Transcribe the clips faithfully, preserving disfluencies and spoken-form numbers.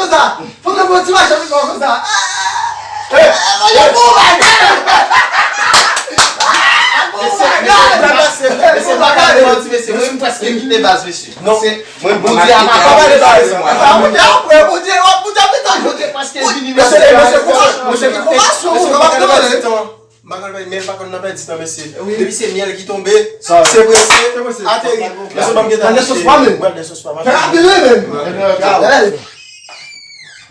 konsa. Fò ke mwen ti machin konsa. Mwen gen bon bagay. Mesye, mesye, mesye, mesye, pa ka manti, mesye. Mwen, m prèske kite baz, mesye. Non. Se, mwen, Bondye a pa pale ba sa. Sa mwen te apre, Bondye, w ap, Bondye ap etan. Bondye prèske vini, mesye, mesye, mesye, mesye, ki konpasyon, mesye, w ap gade. M pa konn, men m pa konn nan pèdi tan, mesye. Depi se myèl ki tonbe, se prese, ateri. Mesye, ban m gentan. Mwen al desospa, men. Mwen al desospa, mwen al desospa. Fè rapid, wi, men.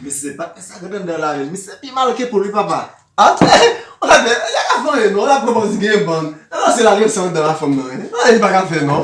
Mesye, patnè sa gade anndan la, men. Misye pi mal ke poul, wi, papa. Atè, w la fè, y a ka fè anyen non, w la pran bandi gen bann. Nan se la gen san anndan la fanm nan, wi. Anyen li pa ka fè non.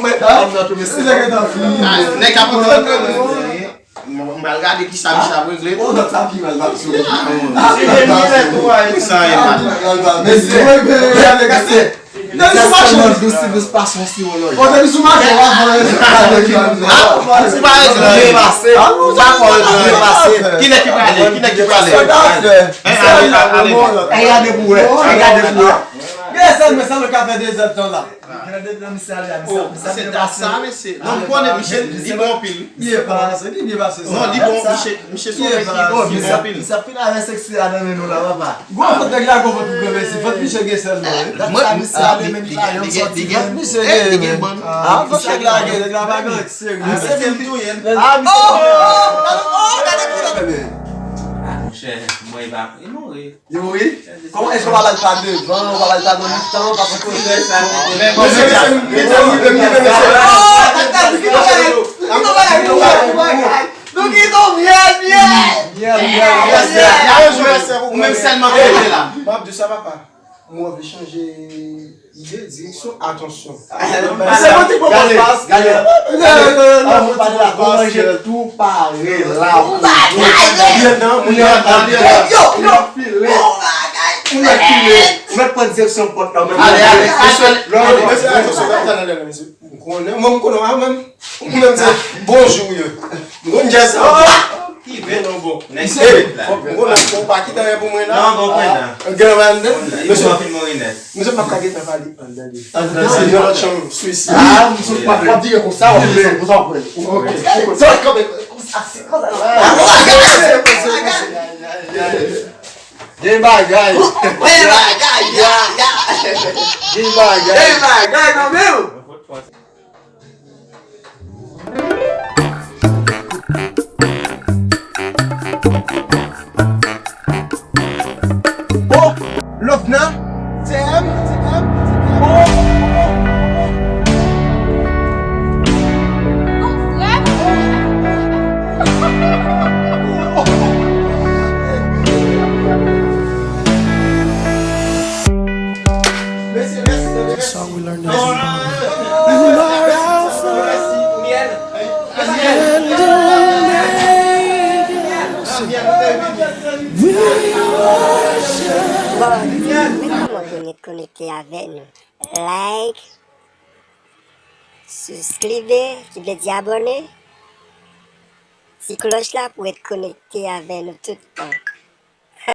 mwen fè fanm nan tou, mesye. Nèg ap pran. Mwen pral gade kisa misye ap regle. Oh, lòt sa pi mal, mal sou. Sa e mal. Mesye, mesye. Depi sou mache. Dous, dous, pa son sirolòj. Bon, depi sou mache, w ap fè. Ah, se pa rezon, depase. Ou pa fè rezon, depase. Ki nèg ki prale? Ki nèg ki prale? Hein, ale, ale, ale. Ey, gade pou wè. Ey, gade pou wè. Gen sèl, men sèl ou ka fè de zèdtan la. Gen depi nan misye ale la, misye ap, misye ap byen pase. Non, m konnen misye, li bon anpil. Byen pase, li byen pase sa. Non, li bon, misye, misye se yon nèg ki bon anpil. Misye ap fin avè seksi a nan men nou la, papa. Gwo fout nèg la, gwo fout pou gwo mesi. Fout misye gen sèl non, wi. Mwen, misye ale menm pa yon sòti. Misye gen, li gen bann. Ah, fout nèg la gen, nèg la pa gen. Serye. Misye vin touye l. Ah, misye. Monchè, mwen pa, e non, e. Yo, wi. Kòman èske w pa ba l pa devan, w pa ba l pa nan mitan, pa sou kote? Mesye, mesye, mesye, mesye, mesye. Nou kite w myèl, myèl. Myèl, myèl, myèl. Ou menm sèlman ki rete la. M ap di sa, papa. Mwen anvi chanje. Ide, direksyon, atansyon. Se mwen ki pran pas. Gade, gade. Avan pale la, gon manje tou pare la. Moun nan, moun nan, moun nan file. Moun nan file. Mèt pran direksyon pòt la. Ale, ale, ale. Mesye, atansyon, mesye. M konnen, mwen m konnen a menm. Ou menm se bonjou yo. M konn jazz sa. Ki vin non bon. Nèg se la. Bon, la, ou pa kite anyen pou mwen la. Non, bon, mwen la. Gen mwen. Mesye, mesye pa ka gen nan pale anndan de. Anndan de. Se yon lòt chanm sou isi. Ah, mesye pa ka dire konsa, w ap dire konsa, w ap pran. Ok. Sa kanpe konsa, se konsa. Gen bagay. Gen bagay, ya, ya. Gen bagay. Gen bagay nan men w. Oh, Lovna, T M, T M, T M. Oh. Mesye, mèsi, mèsi. That's how we learn this. You are Alpha and Omega. We worship. Bon, nou kòman konekte avè nou. Like, subscribe, ki vle di abòne. Ti klòch la pou w ret konekte avè nou tout tan.